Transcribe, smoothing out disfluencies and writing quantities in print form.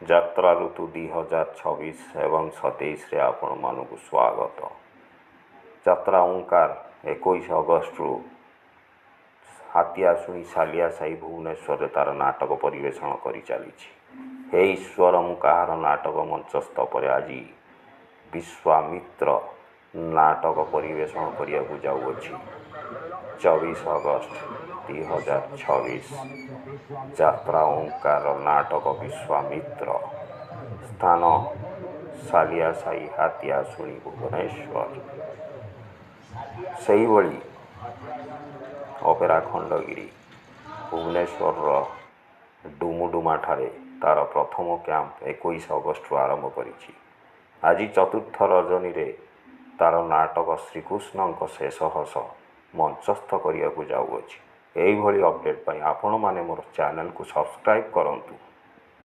ଯାତ୍ରା ଋତୁ 2026 ଏବଂ 27ରେ ଆପଣମାନଙ୍କୁ ସ୍ୱାଗତ। ଯାତ୍ରା ଓଙ୍କାର 21 ଅଗଷ୍ଟରୁ ହାତିଆଶୁଣି, ସାଲିଆ ସାହି, ଭୁବନେଶ୍ୱରରେ ତାର ନାଟକ ପରିବେଷଣ କରିଚାଲିଛି। ହେ ଈଶ୍ୱର ମୁଁ କାହାର ନାଟକ ମଞ୍ଚସ୍ଥ ପରେ ଆଜି ବିଶ୍ୱାମିତ୍ର ନାଟକ ପରିବେଷଣ କରିବାକୁ ଯାଉଅଛି 24 ଅଗଷ୍ଟ 2026। ଯାତ୍ରା ଓଙ୍କାର ନାଟକ ବିଶ୍ୱାମିତ୍ର, ସ୍ଥାନ ସାଲିଆ ସାହି, ହାତିଆଶୁଣି, ଭୁବନେଶ୍ୱର। ସେହିଭଳି ଅପେରା ଖଣ୍ଡଗିରି ଭୁବନେଶ୍ୱରର ଡୁମୁଡୁମାଠାରେ ତାର ପ୍ରଥମ କ୍ୟାମ୍ପ 21 ଅଗଷ୍ଟରୁ ଆରମ୍ଭ କରିଛି। ଆଜି ଚତୁର୍ଥ ରଜନୀରେ ତାର ନାଟକ ଶ୍ରୀକୃଷ୍ଣଙ୍କ ଶେଷ ହସ ମଞ୍ଚସ୍ଥ କରିବାକୁ ଯାଉଅଛି। ଏହିଭଳି ଅପଡ଼େଟ୍ ପାଇଁ ଆପଣମାନେ ମୋର ଚ୍ୟାନେଲକୁ ସବସ୍କ୍ରାଇବ୍ କରନ୍ତୁ।